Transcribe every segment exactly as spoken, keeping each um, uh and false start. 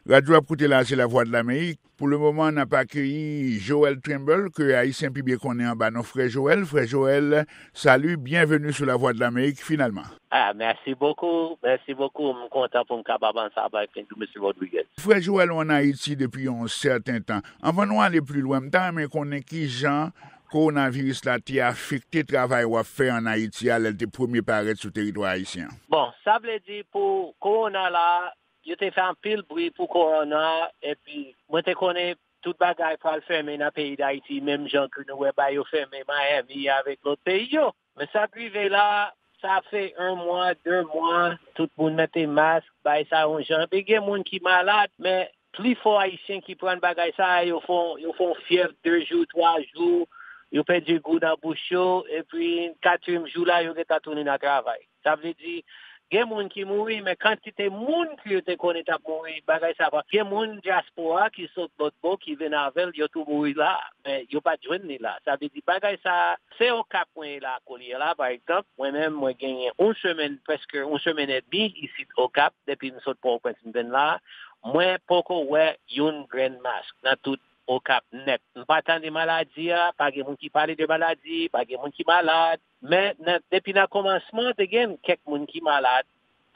Radyo w ap koute la, se Lavwadlamerik. Pou le moman, n ap akeyi Joel Trimble, ke Ayisyen pi byen konnen anba non Frè Joel. Frè Joel, salut, bienvenue sur Lavwadlamerik, finalman. Ah, merci beaucoup, merci beaucoup. M kontan pou m kapab ansanm avèk Mesye Rodriguez. Frè Joel, ou ann Ayiti depi yon sèten tan. Anvan nou ale pli lwen, m ta renmen konnen ki jan kowonaviris la te afekte travay w ap fè ann Ayiti a lè l te premye parèt sou teritwa ayisyen an. Bon, sa vle di pou kowona la, yo te fè anpil bri pou kowona, epi mwen te konnen tout bagay pral fèmen nan peyi Dayiti, menm jan ke nou wè ba yo fèmen Miami avèk lòt peyi yo. Men sa k rive la, sa fè yon mwa, de mwa, tout moun mete mask, bay sa yon jan. Epi gen moun ki malad, men pli fò Ayisyen ki pran bagay sa, yo fè, yo fè yon fyèv de jou, twa jou, yo pèdi gou nan bouch yo, epi katriyèm jou la, yo gentan tounen nan travay. Sa vle di, gen moun ki mouri, men kantite moun ke yo te konnen t ap mouri, bagay sa pa. Gen moun dyaspora ki sot lòt bò, ki vin avè l, yo tou mouri la, men yo pa t jwenn li la. Sa vle di, bagay sa, se Okap mwen ye la, kounye la, pa egzanp, mwen menm, mwen genyen yon semèn, prèske yon semèn edmi isit Okap, depi m sot Pòtoprens, m vin la, mwen poko wè yon grenn mask nan tout Okap nèt. M pa tande maladi a, pa gen moun ki pale de maladi, pa gen moun ki malad. Men nan, depi nan kòmansman, te gen kèk moun ki malad,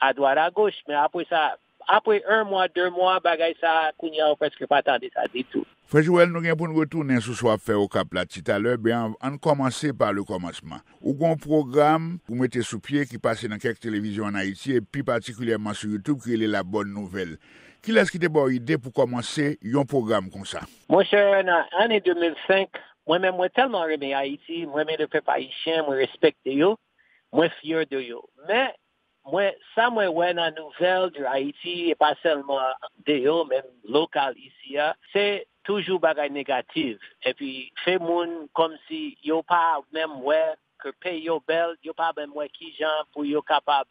adwat agoch. Men apre sa, apre yon mwa, de mwa, bagay sa, kounye a, ou prèske pa tande sa ditou. Frè Joel, nou gen pou n retounen sou sa w ap fè Okap la titalè, men an, ann kòmanse pa le kòmansman. Ou gen yon pwogram ou mete sou pye ki pase nan kèk televizyon ann Ayiti, e pi patikilyèman sou YouTube, ki rele La Bonne Nouvelle. Kilès ki te ba w ide pou kòmanse yon pwogram konsa? Monchè, nan ane de mil senk, mwen menm, mwen tèlman renmen Ayiti, mwen renmen le pèp ayisyen, mwen respekte yo, mwen fyè de yo. Men, mwen, sa mwen wè nan nouvèl de Ayiti, e pa sèlman de yo, menm lokal isi a, se toujou bagay negatif. Epi fè moun kòmsi yo pa menm wè ke peyi yo bèl, yo pa menm wè kijan pou yo kapab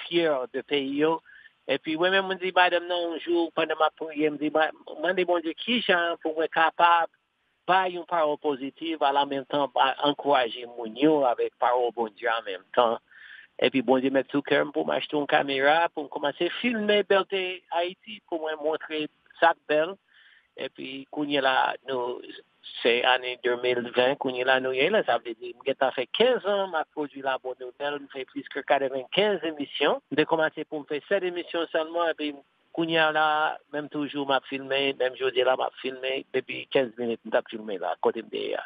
fyè de peyi yo. Epi mwen menm, mwen di madanm nan yon jou, pandan m ap priye, m di, "Ma-, mande Bondye kijan pou mwen kapab bay yon pawòl pozitif, al an menm tan, ba, ankouraje moun yo avèk pawòl Bondye an menm tan." Epi Bondye met sou kè m pou m achte yon kamera, pou m kòmanse filme bèlte Ayiti, pou mwen montre sa k bèl. Epi kounye la, nou, se ane de mil ven, kounye la nou ye la, sa vle di, m gentan fè kenz an m ap pwodui La Bonne Nouvelle, m fè plis ke katrevenkenz emisyon. M te kòmanse pou m fè sèt emisyon sèlman, epi kounye a la, menm toujou m ap filme, menm jodi a la m ap filme, depi kenz minit m t ap filme la, kote m te ye a.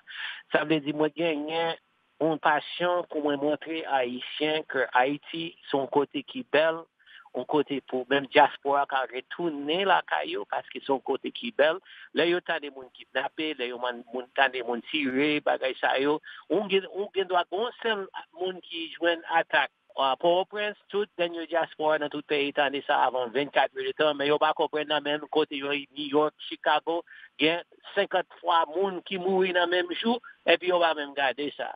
Sa vle di, mwen genyen yon pasyon pou mwen montre Ayisyen ke Ayiti se yon kote ki bèl, yon kote pou menm dyaspora ka retounen lakay yo, paske se yon kote ki bèl. Lè yo tande moun kidnape, lè yo man-, moun tande moun tire, bagay sa yo, ou gen, ou gen dwa gen yon sèl moun ki jwenn atak, a, Pòtoprens, tout dènye dyaspora nan tout peyi tande sa avan vennkat èdtan, men yo pa konprann nan menm kote yo ye, New York, Chicago, gen senkant fwa moun ki mouri nan menm jou, epi yo pa menm gade sa.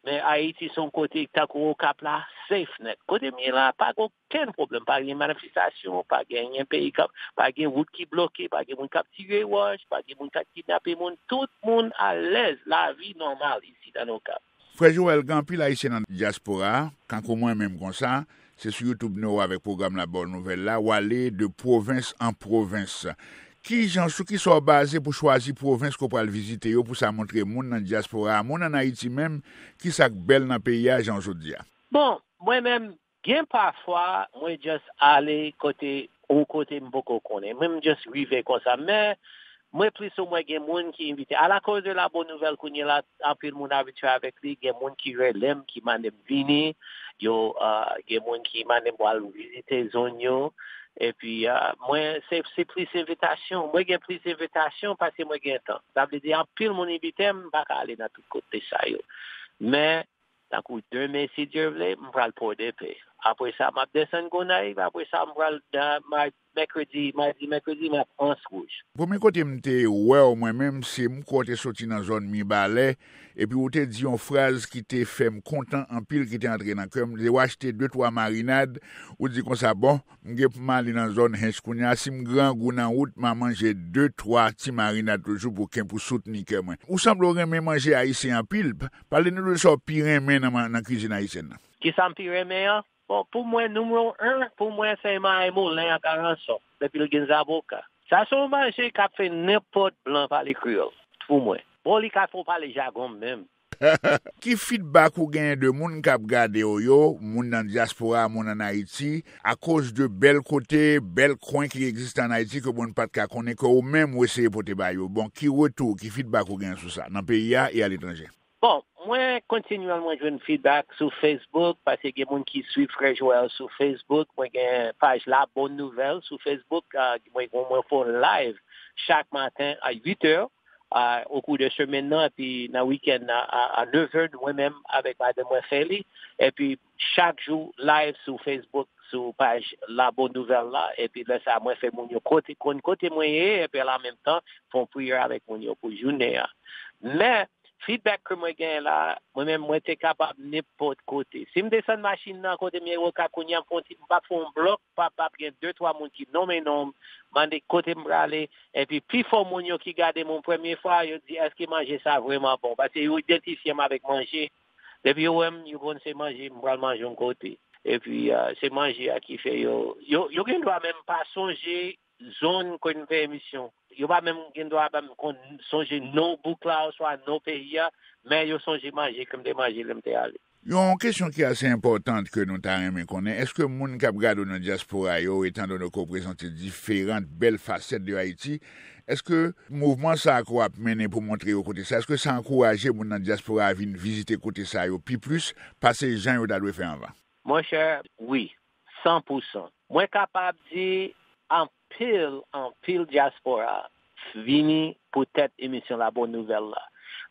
Men Ayiti se yon kote tankou Okap la, safe nèt. Kote m ye la, pa gen okenn pwoblèm, pa gen manifestasyon, pa gen anyen peyi k ap, pa gen wout ki bloke, pa gen moun k ap tire wòch, pa gen moun k ap kidnape moun, tout moun alèz, lavi nòmal isit an Okap. Frè Joel, gen anpil Ayisyen nan dyaspora a, kankou mwen menm konsa, se sou YouTube nou wè avèk pwogram La Bonne Nouvelle la, w ale de pwovens an pwovens. Ki jan, sou ki sa w baze pou chwazi pwovens ke w pral vizite yo, pou sa montre moun nan dyaspora a, moun ann Ayiti menm, ki sa k bèl nan peyi a, jan w sot di a? Bon, mwen menm, gen pafwa, mwen just ale kote, yon kote m poko konnen. Mwen, m just rive konsa. Men, mwen plis ou mwen gen moun ki envite. Alakoz de La Bonne Nouvelle, kounye la, anpil moun abitye avèk li. Gen moun ki rele m, ki mande m vini. Yo, ah, gen moun ki mande m pou al vizite zòn yo. Epi, ah, mwen, se, se plis envitasyon. Mwen gen plis envitasyon paske mwen gen tan. Sa vle di, anpil moun envite m, m pa ka ale nan tout kote sa yo. Men, tankou demen, si Dye vle, m pral Pòdepè. Apre sa, m ap desann Gonayiv. Apre sa, m pral nan ma-, mèkredi, madi, mèkredi, m ap Anse Rouge. Premye kote m te wè w mwen menm, se m kwè w te soti nan zòn Mibalè, epi w te di yon fraz ki te fè m kontan anpil, ki te antre nan kè m. Lè w achte de, twa marinad, ou di konsa, "Bon, m gen pou m ale nan zòn Hench kounye a, si m grangou nan wout, m a manje de, twa ti marinad toujou pou kenbe, pou soutni kè mwen." Ou sanble w renmen manje ayisyen anpil. Pale nou de sa w pi renmen nan, nan kizin ayisyèn nan. Kisa m pi renmen an? Bon, pou mwen, nimewo en, pou mwen, se manyen moulen ak aransò, depi l gen zaboka. Sa se yon manje k ap fè nenpòt blan pale kreyòl pou mwen. Bon, li ka fè w pale jagon menm. Ki feedback ou genyen de moun k ap gade w yo, moun nan dyaspora, moun ann Ayiti, akoz de bèl kote, bèl kwen ki egziste ann Ayiti ke moun pa t ka konnen, ke ou menm ou eseye pote ba yo? Bon, ki retou, ki feedback ou genyen sou sa, nan peyi a e aletranje? Bon, mwen kontinyèl mwen jwenn feedback sou Facebook, paske gen moun ki swiv Frè Joel sou Facebook. Mwen gen paj La Bonne Nouvelle sou Facebook. Mwen mwen fè yon live chak maten a uit è, o kou de semèn nan, epi nan wikenn nan a, a nèf è, mwen menm avèk madanm mwen fè li. Epi chak jou live sou Facebook, sou paj La Bonne Nouvelle la, epi lè sa mwen fè moun yo kote, konn kote mwen ye, epi an menm tan fè yon priyè avèk moun yo pou jounen an. Men feedback ke mwen genyen la, mwen menm mwen te kapab nenpòt kote. Si m desann machin nan kote m ye Okap kounye a, m fè yon ti, m pap fè yon blòk, pap, pap gen de twa moun ki nonmen non m, mande kote m prale, epi pifò moun yo ki gade m yon premye fwa, yo di, èske manje sa vrèman bon? Paske yo idantifye m avèk manje. Depi yo wè m, yo konn se manje, m pral manje yon kote. Epi se manje a ki fè yo, yo, yo gen dwa menm pa sonje zòn ke n fè emisyon. Yo pa menm gen dwa pa menm konn sonje non bouk la oswa non peyi a, men yo sonje manje ke m te manje lè m te ale. Yon kesyon ki ase enpòtan ke nou ta renmen konnen, èske moun k ap gade w nan dyaspora yo, etandone ke w prezante diferan bèl fasèt de Ayiti, èske mouvman sa a ke w ap mennen pou montre yo kote sa, èske sa ankouraje moun nan dyaspora a vin vizite kote sa yo pi plis pase jan yo ta dwe fè anvan? Monchè, wi, san pou san. Mwen kapab di anpil, anpil dyaspora vini poutèt emisyon La Bonne Nouvelle la.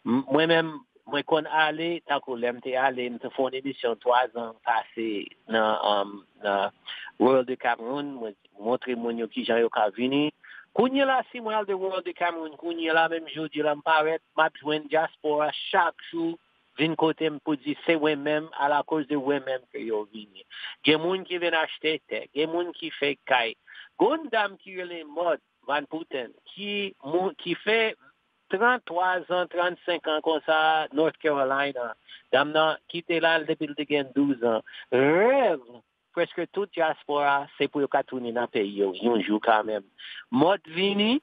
Mwen menm, mwen konn ale, tankou lè m te ale, m te fè yon emisyon twa zan pase nan, nan Royal de Cameroun, mwen montre moun yo kijan yo ka vini. Kounye la, si mwen al de Royal de Cameroun, kounye la, menm jodi la, m parèt, m ap jwenn dyaspora chak jou vin kote m pou di se mwen menm, alakoz de mwen menm ke yo vini. Gen moun ki vin achte tè, gen moun ki fè kay. Gon dam ki rele Mòd Van Puten, ki, ki fè trannntwa zan, trannsenk an konsa, North Carolina. Dam nan kite la depi l te gen douz an. Rèv prèske tout dyaspora se pou yo ka tounen nan peyi yo yon jou kanmenm. Mòd vini,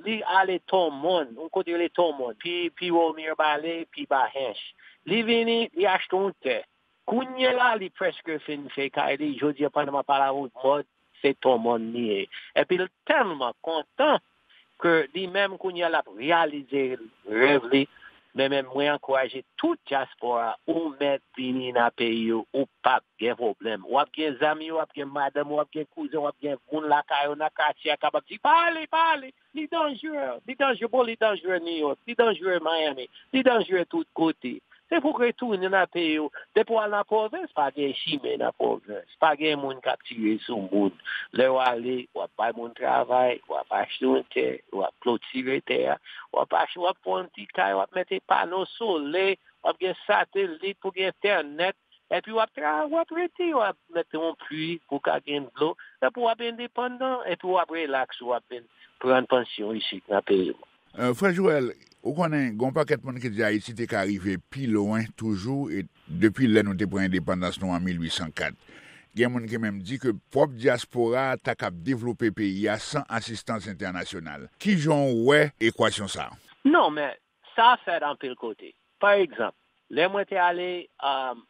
li ale Tomòn, yon kote rele Tomòn, pi, pi wo Mirebalais, pi ba Hinche. Li vini, li achte yon tè. Kounye la, li prèske fin fè kay li. Jodi a, pandan m ap pale avè w, Mòd, se Tomòn li ye. Epi l tèlman kontan ke li menm kounye a l ap reyalize rèv li. Men menm mwen ankouraje tout dyaspora, ou mèt vini nan peyi w, ou p ap gen pwoblèm. W ap gen zanmi, w ap gen madanm, w ap gen kouzen, w ap gen moun lakay ou nan katye a k ap ap di, pa ale, pa ale, li danjere, li danjere, bon, li danjere New York, li danjere Miami, li danjere tout kote. Se pou retounen nan peyi w. Depi w al nan pwovens, pa gen chimen nan pwovens. Pa gen moun k ap tire sou moun. Lè w ale, w ap bay moun travay, w ap achte yon tè, w ap klotire tè a, w ap achte, w ap fè yon ti kay, w ap mete pano solè, w ap gen satelit pou gen entènèt, epi w ap tra, w ap rete, w ap mete yon pwi pou ka gen dlo, epi w ap endepandan, epi w ap relaks, w ap vin pran pansyon isit nan peyi w. Frè Joel, ou konnen, gen yon pakèt moun ki di Ayiti te ka rive pi lwen toujou e depi lè nou te pran endepandans nou an mil uit san kat. Gen moun ki menm di ke pwòp dyaspora a ta kab devlope peyi a san asistans entènasyonal. Kijan w wè ekwasyon sa a? Non, men sa fèt anpil kote. Pa egzanp, lè mwen te ale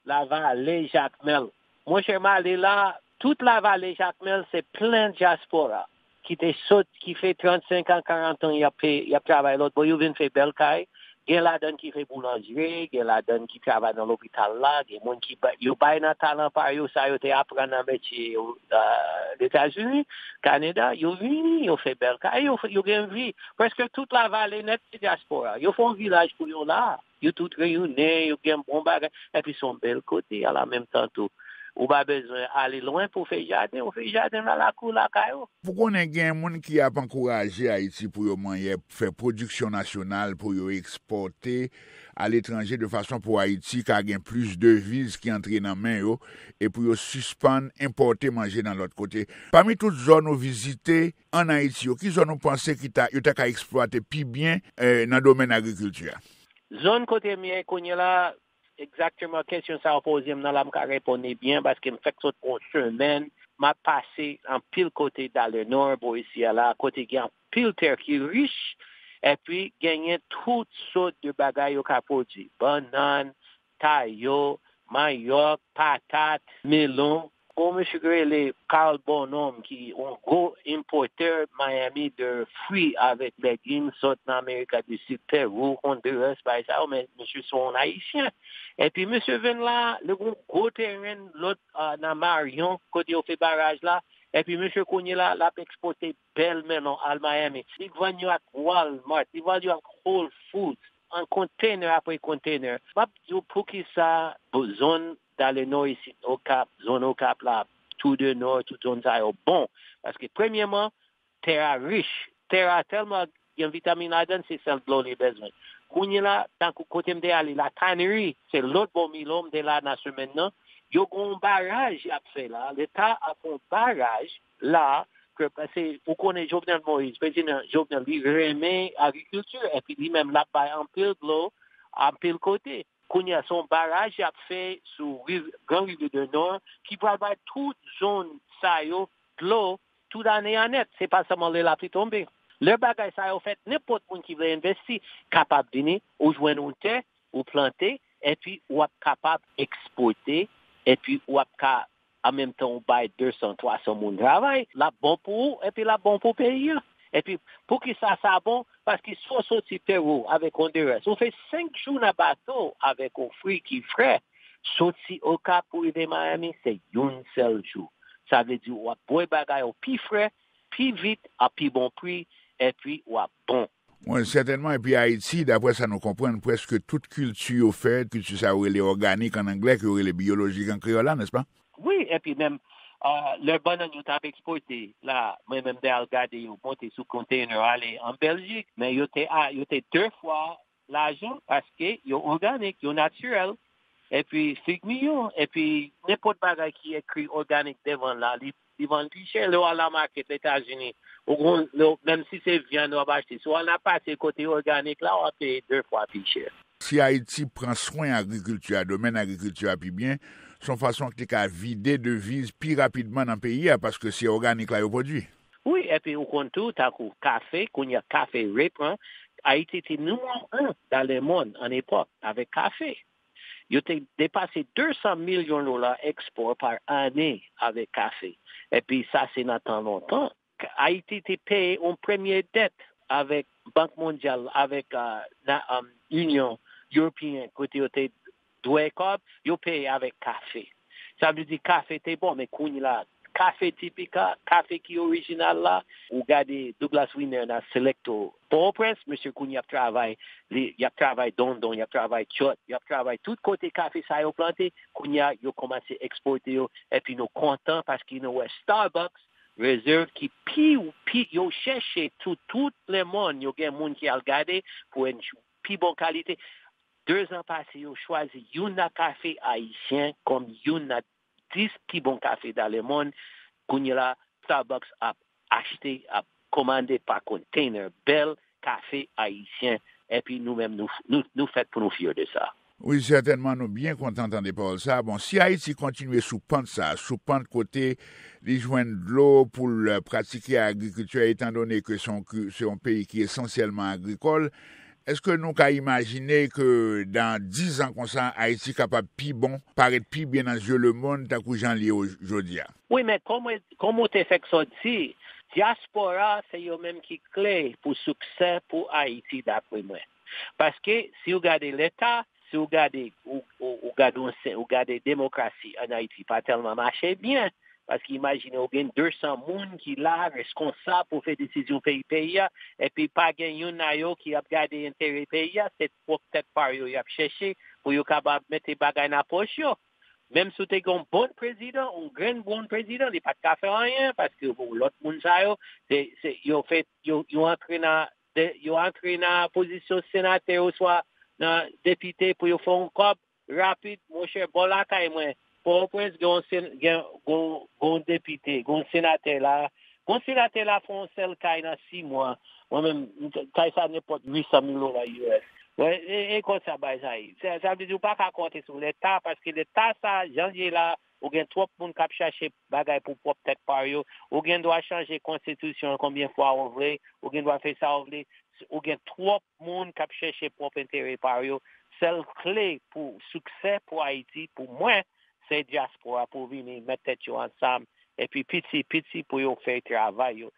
Lavale, Jakmèl, monchè, m ale la, tout Lavale, Jakmèl, se plen dyaspora ki te sot, ki fè trannsenk an, karant an, y ap fè, y ap travay lòt bò, yo vin fè bèl kay. Gen ladan ki fè boulanjri, gen ladan ki travay nan lopital la, gen moun ki bay, yo bay nan talan pa yo, sa yo te aprann nan metye yo Letazini, Kanada, yo vini, yo fè bèl kay, yo, yo gen vi. Prèske tout Lavale nèt se dyaspora. Yo fè yon vilaj pou yo la. Yo tout reyounen, yo gen bon bagay. Epi se yon bèl kote a la menm tan tou. Ou pa bezwen ale lwen pou w fè jaden, ou fè jaden nan lakou lakay ou. Ou konnen gen moun ki ap ankouraje Ayiti pou yo manyen fè pwodiksyon nasyonal pou yo ekspòte aletranje de fason pou Ayiti ka gen plis deviz ki antre nan men yo e pou yo sispann enpòte manje nan lòt kote. Pami tout zòn ou vizite ann Ayiti yo, ki zòn ou panse ki ta, yo ta ka eksplwate pi byen nan domèn agrikilti a? Zòn kote m ye kounye la, egzakteman kesyon sa w poze m nan la, m ka reponn li byen paske m fèk sot pou yon semèn. M ap pase anpil kote dan le nò bò isi a la, kote gen anpil tè ki rich, epi genyen tout sòt de bagay yo ka pwodui, bannann, tayo, manyòk, patat, melon. Gon mesye ki rele Carl Bonhomme, ki yon gwo enpòtè Miami de fwi avèk legim sòt nan Amerika di Sid, Perou, Honduras, bagay sa yo, men mesye se yon Ayisyen. Epi mesye vin la, li gon gwo teren lòt, ah, nan Marion, kote yo fè baraj la. Epi mesye kounye la, l ap ekspòte bèl melon al Miami. Li vann yo ak Walmart, li vann yo ak Whole Foods, an konteyna apre konteyna. M ap di w poukisa zòn Dale Nò isit, Okap, zòn Okap la, Tou de Nò, tout zòn sa yo bon. Paske premyèman, tè a rich. Tè a tèlman gen vitamin ladan l, se sèl dlo li bezwen. Kounye la, tankou kote m te ale, Latanri, se lòt bò Milo, m te la nan semèn nan, yo gen yon baraj y ap fè la. Leta ap fè yon baraj la, ke, se, ou konnen Jovenel Moïse, prezidan Jovenel, li renmen agrikilti, epi li menm l ap bay anpil dlo, anpil kote. Kounye a, se yon baraj y ap fè sou riv, Gran Rivyè de Nò, ki pral bay tout zòn sa yo dlo tout ane an nèt. Se pa sèlman lè lapli tonbe. Lè bagay sa yo fèt, nenpòt moun ki vle envesti kapab vini, ou jwenn yon tè, ou plante, epi w ap kapab ekspòte, epi w ap ka, an menm tan, ou bay de san, twa san moun travay, l ap bon pou ou, epi l ap bon pou peyi a. Epi, poukisa sa bon? Paske si w soti Perou avèk Honduras, ou fè senk jou nan bato avèk yon fwi ki frè, soti Okap pou rive Miami, se yon sèl jou. Sa vle di w ap bwè bagay yo pi frè, pi vit, a pi bon pri, epi w ap bon. Wi, sètènman, epi Ayiti, daprè sa nou konprann, prèske tout kilti yo fèt, kilti sa yo rele òganik an anglè, ke yo rele biyolojik an kreyòl la, nèspa? Wi, epi menm, ah, lè bannann yo t ap ekspòte la, mwen menm m te al gade yo monte sou konteyna ale an Bèljik, men yo te a, yo te de fwa lajan paske yo òganik, yo natirèl. Epi fig miyon, epi nenpòt bagay ki ekri òganik devan l la, li, li vann pi chè. Lè w al nan makèt Etazini, ou gon, lè w, menm si se vyann w ap achte, si w al nan pati kote òganik la, w ap peye de fwa pi chè. Si Ayiti pran swen agrikilti a, domèn agrikilti a pi byen, se yon fason ki ka vide deviz pi rapidman nan peyi a, paske se òganik la yo pwodui. Wi, epi ou konn tou, tankou kafe, kounye a kafe reprann, Ayiti te nimewo en dan lemonn an epòk avèk kafe. Yo te depase de san milyon dola ekspò pa ane avèk kafe. Epi sa se nan tan lontan. Ayiti te peye yon premye dèt avèk Bank Mondyal, avèk, ah, na, um, Inyon Ewopeyen, kote yo te dwe kòb, yo peye avèk kafe. Sa vle di kafe te bon, men kounye la, kafe tipika, kafe ki orijinal la, ou gade Douglas Wiener nan Selecto Pòtoprens, mesye kounye ap travay, li, y ap travay Dondon, y ap travay Tchòt, y ap travay tout kote kafe sa yo plante, kounye a, yo kòmanse ekspòte yo, epi nou kontan paske nou wè Starbucks, Reserve ki pi, pi, yo chèche tout, tout lemonn, yo gen moun ki al gade pou jwenn pi bon kalite. De zan pase, yo chwazi youn nan kafe ayisyen kòm youn nan dis pi bon kafe dan lemonn. Kounye la, Starbucks ap achte, ap kòmande pa konteyna bèl kafe ayisyen, epi nou menm, nou, nou, nou fèt pou nou fyè de sa. Wi, sètènman, nou byen kontan tande pawòl sa. Bon, si Ayiti kontinye sou pant sa, sou pant kote li jwenn dlo pou l pratike agrikilti, etandone ke se yon ki, se yon peyi ki esansyèlman agrikòl, èske nou ka imajine ke dan diz an konsa, Ayiti kapab pi bon, parèt pi byen nan zye lemonn tankou jan l ye o-, jodi a? Wi, men kòm, kòm ou te fèk sot di, dyaspora se yo menm ki kle pou siksè pou Ayiti, dapre mwen. Paske si w gade Leta, si w gade, ou, ou, ou gade yon se-, ou gade demokrasi ann Ayiti pa tèlman mache byen, paske imajine w gen de san moun ki la reskonsab pou fè desizyon peyi, peyi a, epi pa gen youn nan yo ki ap gade enterè peyi a, se pwòp tèt pa yo y ap chèche pou yo kapab mete bagay nan pòch yo. Menm si w te gen yon bon prezidan, yon grenn bon prezidan, li pa t ka fè anyen, paske bon, lòt moun sa yo, se, se, yo fè, yo, yo antre nan, de, yo antre nan pozisyon senatè oswa nan depite pou yo fè yon kòb rapid, monchè, bò lakay mwen, Pòtoprens gen yon sen-, gen, gen, gen yon depite, gen yon senatè la, gen yon senatè la fè yon sèl kay nan sis mwa. Mwen menm, m t-, kay sa nenpòt uit san mil dola U S. Wè, e, e konsa bagay sa ye. Sa, sa vle di ou pa ka konte sou Leta, paske Leta sa, jan l ye la, Ou gen twòp moun k ap chache bagay pou pwòp tèt pa yo. Ou gen dwa chanje konstitisyon an konbyen fwa ou vle. Ou gen dwa fè sa ou vle. Ou gen twòp moun k ap chèche pwòp enterè pa yo. Sèl kle pou siksè pou Ayiti, pou mwen, se dyaspora pou vini met tèt yo ansanm. Epi piti piti pou yo fè travay yo.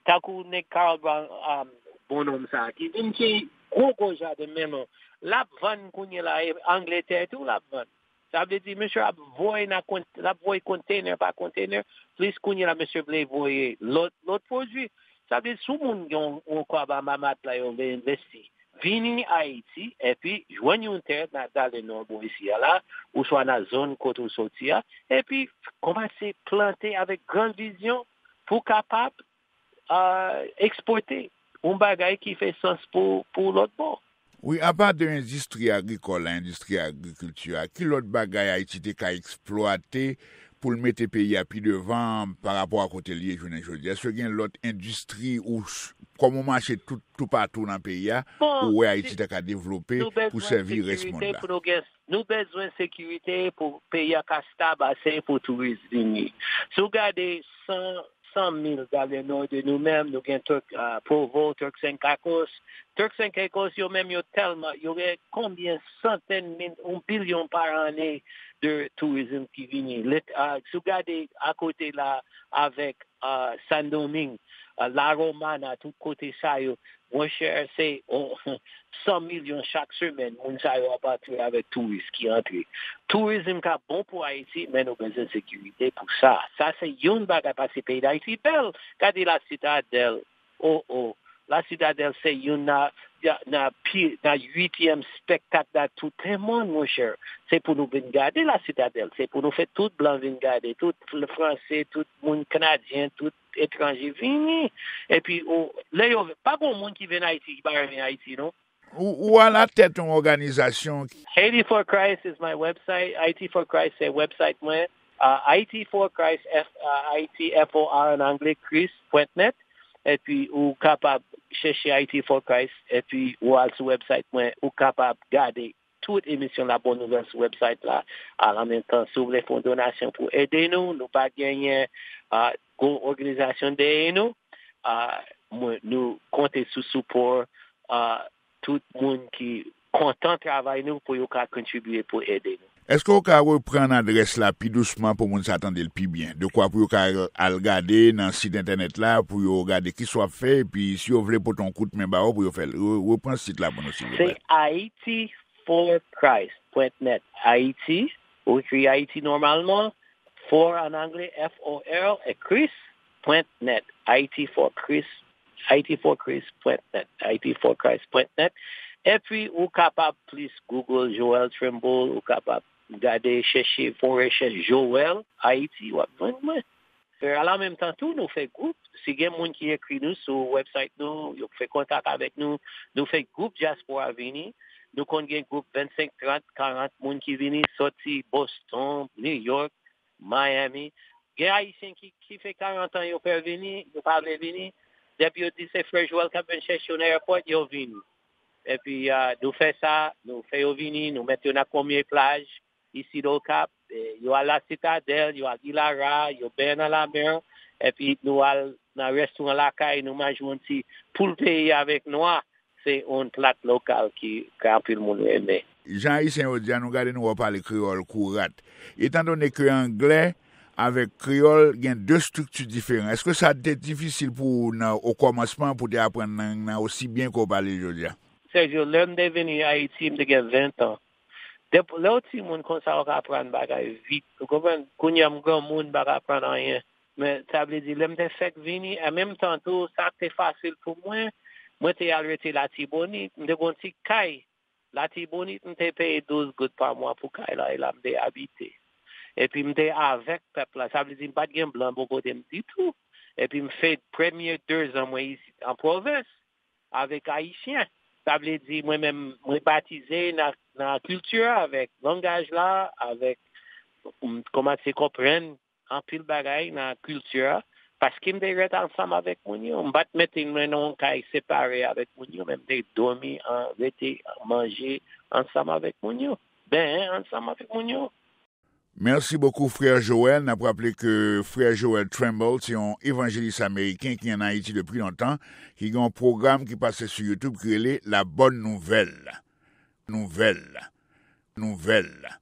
Tankou nèg Carl Brown, bononm sa a, ki vin ki gwo gwo jaden men nou. L ap vann kounye la, Angletè tou l ap vann. Sa vle di, mesye ap voye nan, l ap voye konteyna pa konteyna, plis kounye la, mesye vle voye lòt, lòt pwodui. Sa vle di, si yon moun gen yon, yon kòb anba matla, yo vle envesti. Vini Ayiti, epi jwenn yon tè nan Dale Nò bò isi a la, oswa nan zòn kote w soti a, epi kòmanse plante avèk gran vizyon pou kapab ekspòte yon bagay ki fè sans pou, pou lòt bò. Wi, apa de endistri agrikòl la, endistri agrikilti a, ki lòt bagay Ayiti te ka eksplwate pou l mete peyi a pi devan pa rapò a kote l ye jounen jodi a? Èske gen lòt endistri ou kòm ou mache tou toupatou nan peyi a, ou wè Ayiti ta ka devlope pou sèvi rès mond la? Nou bezwen sekirite pou peyi a ka stab ase pou touris vini. Si w gade san, san mil Dale Nò de nou menm, nou gen Turk, Provo, Turks and Caicos. Turks and Caicos, yo menm, yo tèlman, yo gen konbyen santèn mil, yon bilyon pa ane de tourizm ki vini. Si w gade akote la avèk Sendomeng, La Romana, tout kote sa yo, monchè, se san milyon chak semèn, moun sa yo ap antre avèk touris ki antre. Tourizm ka bon pou Ayiti, men nou bezwen sekirite pou sa. Sa se youn bagay, paske peyi Dayiti bèl. Gade La Citadelle, o o, La Citadelle se youn nan, nan pi, nan uityèm spektak nan tout lemonn, monchè. Se pou nou vin gade La Citadelle, se pou nou fè tout blan vin gade, tout Franse, tout moun Kanadyen, tout etranje vini. Epi, lè yo, pa gen moun ki vin Ayiti ki pa renmen Ayiti, non. Ou, ou alatèt yon òganizasyon. Haiti for Christ is my website. Haiti for Christ se website mwen. Haiti for Christ, Haiti F O R an angle, Christ pwen net. Epi ou kapab chèche Haiti for Christ, epi ou al sou website mwen, ou kapab gade tout emisyon La Bonne Nouvelle sou website la. An menm tan, si w vle fè yon donasyon pou ede nou, nou pa genyen gwo òganizasyon dèyè nou. Nou konte sou sipò tout moun ki kontan travay nou pou yo ka kontribye pou ede nou. Èske w ka reprann adrès la pi dousman pou moun sa tande l pi byen? Dekwa pou yo ka al gade nan sit entènèt la, pou yo gade kisa w ap fè, epi si yo vle pote yon kout men ba ou pou yo fè l. Reprann sit la pou nou, silvouplè. Se Haiti for Christ pwen net. Haiti, ou ekri Ayiti nòmalman, for an angle, F O R, e Christ pwen net. Haiti for Christ, Haiti for Christ pwen net. Haiti for Christ pwen net. Epi, ou kapab plis Google Joel Trimble, ou kapab gade, chèche, fè yon rechèch Joel Ayiti, w ap jwenn mwen. An menm tan tou, nou fè gwoup. Si gen moun ki ekri nou sou website nou, yo fè kontak avèk nou, nou fè gwoup dyaspora vini. Nou konn gen gwoup vennsenk, trant, karant moun ki vini, soti Boston, New York, Miami. Gen Ayisyen ki, ki fè karant an yo pè vini, yo pa vle vini. Depi yo di se Frè Joel k ap vin chèche yo nan èpòt, yo vini. Epi, nou fè sa, nou fè yo vini, nou met yo nan Komiye Plaj, isit Okap, yo al La Citadelle, yo al Île à Rats, yo benyen nan lamè, epi nou al nan restoran lakay, nou manje yon ti poul peyi avèk nwa. Se yon plat lokal ki, ke anpil moun renmen. Jan Ayisyen yo di a, nou gade nou wè w pale kreyòl kou rat. Etandone ke anglè avèk kreyòl gen de estrikti diferan, èske sa te difisil pou ou nan, okòmansman, pou te aprann lang nan osi byen ke w pale l jodi a? Sergio, lè m te vini Ayiti, m te gen ven tan. Depi lè w timoun konsa, ou ka aprann bagay vit. Ou konprann? Kounye a, m granmoun, m pa ka aprann anyen. Men, sa vle di, lè m te fèk vini, an menm tan tou, sa k te fasil pou mwen, mwen te al rete Latibonit. M te gen yon ti kay Latibonit, m te peye douz goud pa mwa pou kay la, e la m te abite. Epi m te avèk pèp la, sa vle di m pa t gen blan bò kote m ditou. Epi m fè premye dezan mwen isit an pwovens avèk Ayisyen. Sa vle di mwen menm, mwen batize nan, nan kilti a, avèk langaj la, avèk, m kòmanse konprann anpil bagay nan kilti a, paske m te ret ansanm avèk moun yo. M pa t mete mwen nan yon kay separe avèk moun yo, men m te dòmi, an, rete, manje ansanm avèk moun yo, benyen ansanm avèk moun yo. Merci beaucoup, frère Joël. N ap raple ke frè Joël Trimble se yon evanjelis ameriken ki ann Ayiti depi lontan, ki gen yon pwogram ki pase sou YouTube ki rele La Bonne Nouvelle. Nouvelle. Nouvelle.